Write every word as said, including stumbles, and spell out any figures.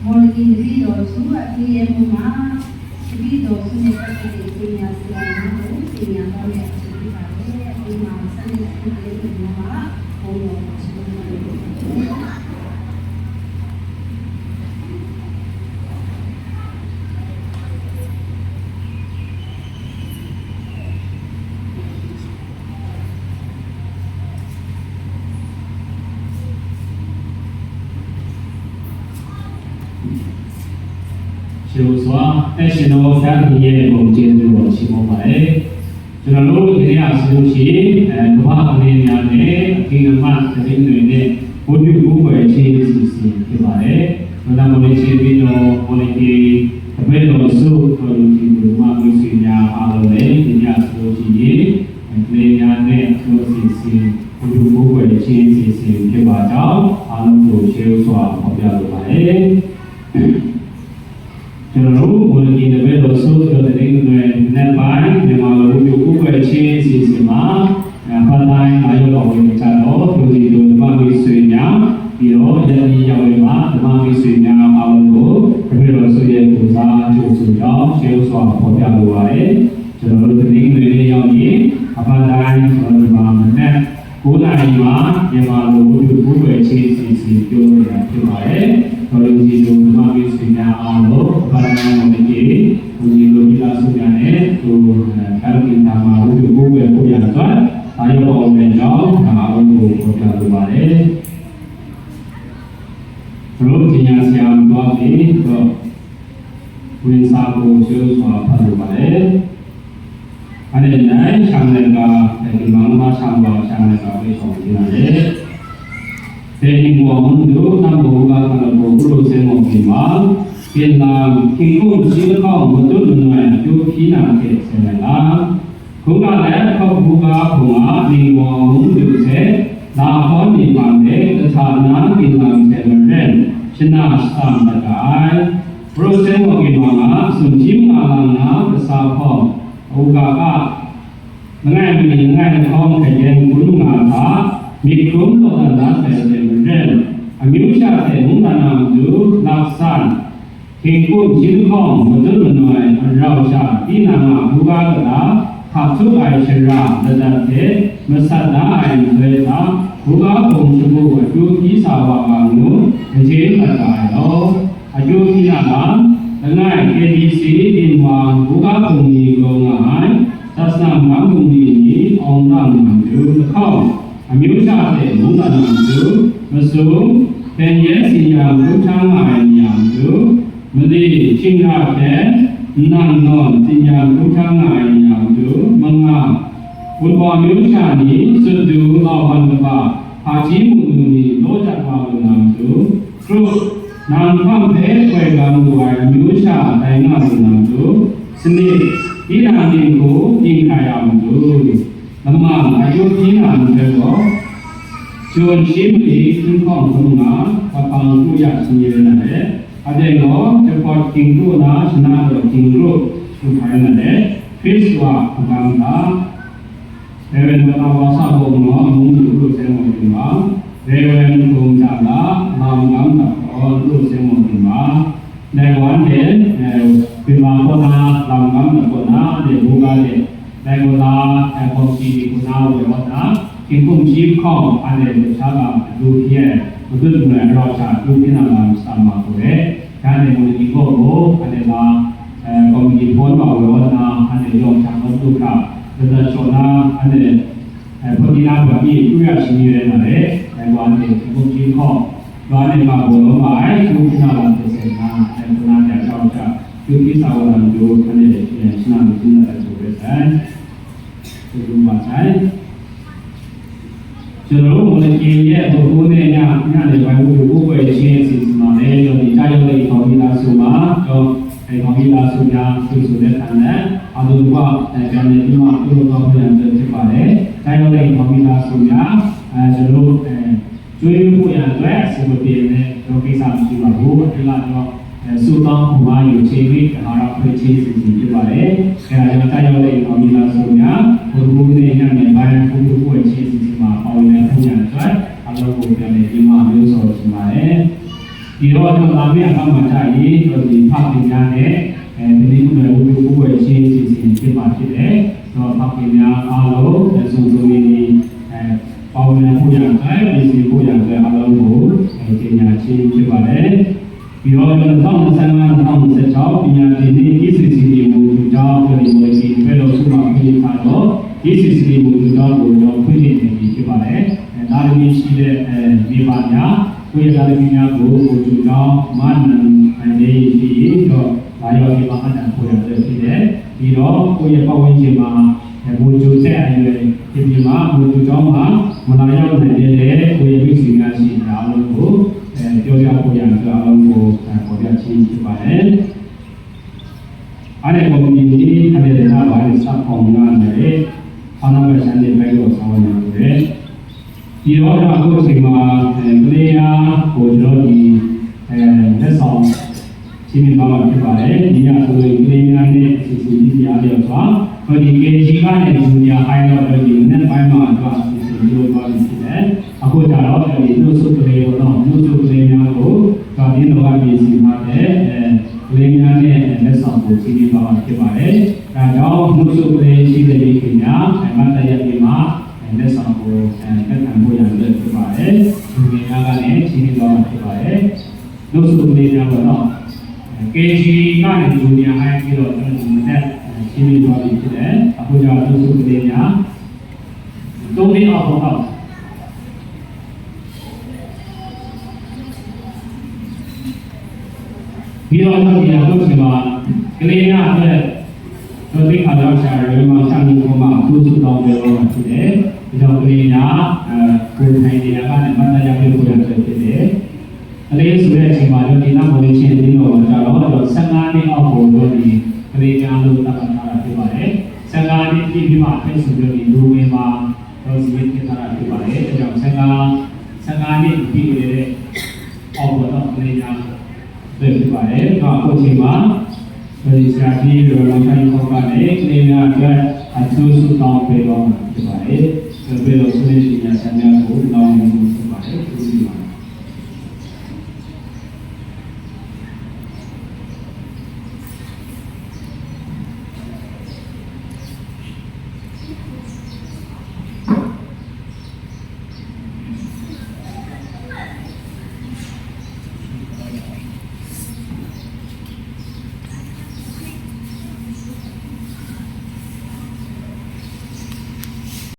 Morning, David also, a T M Muma, David also, David, David, David, David, David, David, David, David, David, David, ရှင်ဘုရား တင့်ရှင်သောဘုရားသခင်ရဲ့ ဂုဏ်ကျေးဇူးတော်ချီးမွမ်းပါတယ်။ ကျွန်တော်တို့ ဒီနေ့ဟာဆိုလို့ရှိရင် အဲ ကမ္ဘာ့အလင်းများနဲ့ အထိမ်းအမှတ် သတင်းတွေနဲ့ ဝတ်ပြုကိုးကွယ်ခြင်းအစီအစဉ်ဖြစ်ပါတယ်။ ဒေါက်တာမော်လီချေပီးတော်၊ မော်လီကီ၊ တပည့်တော်စု၊ တော်သူကြီးသူ၊ မမိတ်ဆွေများအားလုံးလည်း ဒီနေ့ဟာဆိုလို့ရှိရင် အဲ ကလေးများနဲ့ အကျိုးအစီအစဉ်၊ ဝတ်ပြုကိုးကွယ်ခြင်းအစီအစဉ်ဖြစ်ပါကြောင်း အားလုံးကို ကျေးဇူးစွာ ဖော်ပြလိုပါတယ်။ ကျွန်တော်တို့ မော်လကီတပည့်တော်စု တော်သီတင်းတနွေမနက်ပိုင်း မြန်မာလို ဝတ်ပြုကိုးကွယ်ခြင်းအစီအစဉ်မှာ အဲ part time လာရောက်ပါဝင်နေကြသော ယုံကြည်သူဓမ္မမိတ်ဆွေများ၊ ပြီးတော့ ရပ်မိရပ်ဝေးမှာ ဓမ္မမိတ်ဆွေများအားလုံးကို တပည့်တော်စုရဲ့ကိုယ်စား ကြိုဆိုကြောင်း ကျေးဇူးစွာ ဖော်ပြလိုပါတယ်။ ကျွန်တော်တို့ သီတင်းတနွေနေ့ရောက်ရင် အ part time ကျွန်တော်တို့ဒီမှာ မနက် ကိုးနာရီမှာ မြန်မာလို ဝတ်ပြုကိုးကွယ်ခြင်းအစီအစဉ် ပြုလုပ်နေတာဖြစ်ပါတယ်။ တော်လူကြီးသူ ဓမ္မမိတ်ဆွေများအားလုံး အ part time မော်လကီ၊ ယုံကြည်သူမိသားစုများနဲ့ သူ အဲ ဘုရားသခင်ထံမှာ ဝတ်ပြုကိုးကွယ်ဖို့ရန်အတွက် လာရောက်ပါဝင်တဲ့အကြောင်း ဒါအားလုံးကို ဖော်ပြလိုပါတယ်။ ကျွန်တော်တို့ ပညာဆရာမသွားခင်တော့ ဝင်စာကို ကျေးဇူးစွာ ဖတ်လိုပါတယ်။ အဲ့ဒီအတိုင်း ရှောင်လည်ကာ ဒီမှာ မမရှောင်ပါ ရှောင်လည်ကာ ဝေဆောင်တင်ရတယ်။ ပေတရုအမုန်းသူ နံ့မုၢ်ဟူးဂါး ခန္ဓာကိုယ် ကရိစက်မှုတ်ပြင်မှာ ပင်လယ် ဟိန္ဒူး စင်းခေါင်း မတွတ်မနွယ် အကျိုးခံနိုင်တဲ့ ဆယ်လံကား။ ခုနကလည်း ခပ်ဟူးဂါးခုံက နံ့မုၢ်ဟူးဂါး မုန်းသူ ဆယ် လာဟောနေပါလေ တထနာ ပင်လယ် ဆယ်မရင် ရှနာ စံမတ္တအိုင် ပရိသတ်မော်ကင်မွန်က စွန့်ကြည့်ငါလံ ကစားဖော် အဝုကက လငယ်မီ လငယ်ခေါင်း ခရင် ကုန်းငါက မိခုံး လောကလ ဆယ်မရင် အမျိုးချတဲ့ မုန်းတနာသူ လၢက်စၢၼ် ဟိန္ဒူး စင်းခေါင်း မတွတ်မနွယ် အရောင်ချ တိနာငါ ဟူးဂါးကလာ ခပ်ထုတ်အိုင် ရှရာ လဒတ်တဲ့ မဆတ်ဒါအိုင် သွဲတာ ဟူးဂါးခုံ ချဘူး အကျိုးခံစာဝါကငူ အကျဉ်းပတ်တာရော အကျိုးခံရတာ လငယ် KBC တင်ဝါ ဟူးဂါးခုံ နီကိုငါအိုင် သတ်စံမန်းခုံ နီနီ အောင်လမ်း နံသူ တစ်ခေါက် အမျိုးချတဲ့ မုန်းတနာသူ မစုံ ဖန်ရဲ စင်ညာ မုန်းချငါအိုင် နံသူ မလီ ချင်းရခဲ နံနွန် စင်ညာ မုန်းချငါအိုင် နံသူ မငါ ဝတ်ဝါမျိုးချနီ စွတ်တူ ငေါ်ဟွန်ကပ ဖာကြီးမုန်လူနီ လောကြပ်ဝါလူနံသူ ကရု နံဖမ်ဖဲ ကွယ်ကံလူဝိုင် အမျိုးချ တိုင်းငါလူနံသူ စနစ် ဒီနံတင်ကို တင်ခါရမသူ လမံ အယုတ်ဒီနံထဲတော့ ကျွန်ရှင်းမလီ ခင်းခေါင်ခုံငါ ပပံကုရစင်ရနတဲ့ အတဲ့တော့ တပတ်ကင်တို့နာ ရှနာတော့ကင်တို့ သူခိုင်းနတဲ့ ခရစ်ဝါ အကံသာ Reverend Mawla Wasa Bawng Naw, Mung Lu Lu Seng Mawng Ginma, Reverend Kum Jala, Lam Gam Dak Kaw Lu Seng Mawng Ginma, Dai Wan Den, eh, Ginma Kaw Na, Lam Gam Dak Kaw Na, Dai Wu Ga Den, Dai Kaw Na, Dai Kaw Si Di Kaw Na, Wai Wan Na, King Kum Chi Kaw, Ade Lu Sha Lam, Du Phi Ai, Mudut Mui Ai Rau Sha, Du Phi Na Lam Sa Ma Kaw Re, ဒါနဲ့ မူလကီကော့ကို အဲ့ဒါက အဲ ကော်မတီ ဖော်ထုတ်ပါတော့ အဲ့ဒါ အဲ့ဒါ ရောင်ချောင်းတို့က ဒါဆိုတော့ အဲ့ဒါ အဲ ဖော်ထုတ်ပါပြီး သူရရှိနေတယ်နော်လေ။ အဲ ဘာနဲ့ ဘုံကြီးခေါ် ဘာနဲ့ မဘောလုံးပါ အဲ သူကနာလာတဲ့ဆက်က အဲ ခုနကကြောက်ကြ သူကိစ္စဝလာတို့ အဲ့ဒါ ရှင်းအောင် ရှင်းတာဆိုတဲ့ အဲ သူကပါဆိုင် ကျွန်တော်တို့ မော်လကီရဲ့ ပုဂ္ဂိုလ်နဲ့ည ညနေပိုင်း ဝတ်ပြုကိုးကွယ်ခြင်း အစီအစဉ်မှာလည်း ယုံကြည်ကြတဲ့ အိမ်ထောင်မိသားစုမှာ တော့ အိမ်ထောင်မိသားစုများ သူဆိုတဲ့ခံနဲ့ အတူတကွ ပြန်လည်ပြီးမှ ပြုလုပ်သွားဖို့ရန်အတွက် ဖြစ်ပါတယ်။ တိုင်းရင်းသား အိမ်ထောင်မိသားစုများ အဲ ကျွန်တော်တို့ အဲ ကျွေးမွေးဖို့ရန်အတွက် အစီအစဉ်နဲ့ တော့ ကိစ္စမရှိပါဘူး။ အထက်ကတော့ အဲ ဆုတောင်း ခွန်အားယူခြင်း ဝိသဟာရဖွင့်ခြင်း အစီအစဉ် ဖြစ်ပါတယ်။ အဲဒါကြောင့် တိုင်းရင်းသား အိမ်ထောင်မိသားစုများ ဗုဒ္ဓဟူးနေ့ ညနေပိုင်း ဝတ်ပြုကိုးကွယ်ခြင်း အစီအစဉ်မှာ ပါဝင်နိုင်ဖို့ရန်အတွက် အားလုံးကို ပြန်လည် ပြင်ပ မျိုးစော်ချင်ပါတယ်။ ဒီတော့ လာမယ့်အခါမှာကျရင် ဒီဖခင်များနဲ့ အဲ သီတင်းတစ်ပတ် ဝတ်ပြုကိုးကွယ်ခြင်း အစီအစဉ်ဖြစ်မှာဖြစ်တယ်။ ဒီဖခင်များအားလုံး စုံစုံလင်လင် အဲ ပါဝင်နိုင်ဖို့ရန်အတွက် ပြင်ဆင်ဖို့ရန်အတွက် အားလုံးကို အဲ ကြေညာခြင်းဖြစ်ပါတယ်။ ပြီးတော့ နှစ်ထောင်နှစ်ဆယ့်ငါး နှစ်ထောင်နှစ်ဆယ့်ခြောက် ပညာသင်နှစ် KCC မူတူကြောင်း ဒီမူတူကြောင်းကို ဖွင့်လှစ်ထားတော့ KCC မူတူကြောင်းကို တော့ဖွင့်လှစ်နေပြီဖြစ်ပါတယ်။ အဲ သားသမီးရှိတဲ့ အဲ မိဘများ ကိုယ့်ရဲ့သားသမီးများကို မူတူကြောင်း မနံနိုင်နေရှိရင်တော့ လာရောက်ပြီးမှ အနံ့ကိုရတဲ့ဖြစ်တယ်။ ပြီးတော့ ကိုယ့်ရဲ့ပတ်ဝန်းကျင်မှာ အဲ မူတူတဲ့အရွယ်ဖြစ်ပြီးမှ မူတူကြောင်းမှာ မလာရောက်နိုင်သေးတဲ့ ကိုယ့်ရဲ့မိတ်ဆွေများရှိရင် ဒါအားလုံးကို အဲ ပြောပြဖို့ရန်အတွက် အားလုံးကို အဲ ဖော်ပြခြင်းဖြစ်ပါတယ်။ အားလျော်ကောင်းမွန်ခြင်း အားလျော်တနာပါတဲ့ စောင့်ကောင်းနားလည်တဲ့ ဖာနာဘတ်ချမ်းမြေဘက်ကို ဆောင်ရွက်နေပါတယ်။ ဒီတော့ အခုအချိန်မှာ အဲ ကလေးများကို ကျွန်တော်ဒီ အဲ လက်ဆောင် ချီးမြှင့်သွားမှာဖြစ်ပါတယ်။ ဒီညဆိုရင် ကလေးများနဲ့ အစီအစဉ်ကြီးများလျော်စွာ ဒီ KG ကနေ Junior High တော့ ဒီမနက်ပိုင်းမှာ အစီအစဉ်ပြုလုပ်သွားပြီဖြစ်တယ်။ အခုကျတော့ ဒီ နှုတ်ဆိတ်ကလေးပေါ့နော်။ နှုတ်ဆိတ်ကလေးများကို ဒီ တင်းတော်က ပြင်ဆင်ထားတဲ့ အဲ ကလေးများနဲ့ လက်ဆောင်ကို ချီးမြှင့်သွားမှာဖြစ်ပါတယ်။ ဒါကြောင့် နှုတ်ဆိတ်ကလေးရှိတဲ့မိခင်များ အဲ မတ်တပ်ရပ်ပြီးမှ အဲ လက်ဆောင်ကို အဲ လက်ခံဖို့ရန်အတွက်ဖြစ်ပါတယ်။ Junior များကနေ ချီးမြှင့်သွားမှာဖြစ်ပါတယ်။ နှုတ်ဆိတ်ကလေးများပေါ့နော်။ KG ကနေ Junior High ပြီးတော့ ကျွန်တော်ဒီမနက် အဲ ချီးမြှင့်သွားပြီဖြစ်တယ်။ အခုကျတော့ နှုတ်ဆိတ်ကလေးများ သုံးနှစ်အောက်ပေါ့နော်။ ပြီးတော့ ကျွန်တော်ဒီအခုချိန်မှာ ကလေးများအတွက် ကျွန်တော်သိက္ခာတော်ဆရာ ရဝဲမောင်ချမ်းမြေခေါ်မှ အထူးဆုတောင်းပေးတော့မှာဖြစ်တယ်။ ဒီတော့ ကလေးများ အဲ ကိုယ်ထိုင်နေရာကနေ မတ်တပ်ရပ်ပေးဖို့ရန်အတွက်ဖြစ်တယ်။ ကလေးဆိုတဲ့အချိန်မှာ ဒီနေ့ မောင်လေးချင်းတင်းတော်မှာကျတော့ ဆယ့်ငါးနှစ်အောက်ကို ဒီကလေးများလို့ သတ်မှတ်ထားတာဖြစ်ပါတယ်။ ဆယ့်ငါးနှစ်ပြည့်ပြီးမှ အထက်ဆိုပြီး ဒီလူငယ်မှာ ဒီစည်းထည့်ထားတာဖြစ်ပါတယ်။ ဒါကြောင့် ဆယ့်ငါး ဆယ့်ငါးနှစ်ပြည့်နေတဲ့ အောက်ပေါ်တော့ ကလေးများအတွက်ဖြစ်ပါတယ်။ ဒီအခုအချိန်မှာ ဒီဆရာကြီး ရဝဲမောင်ချမ်းမြေခေါ်မှနဲ့ ကလေးများအတွက် အထူးဆုတောင်းပေးတော့မှာဖြစ်ပါတယ်။ ဒီပေးလို့ ဆုနဲ့ပညာဆရာများကို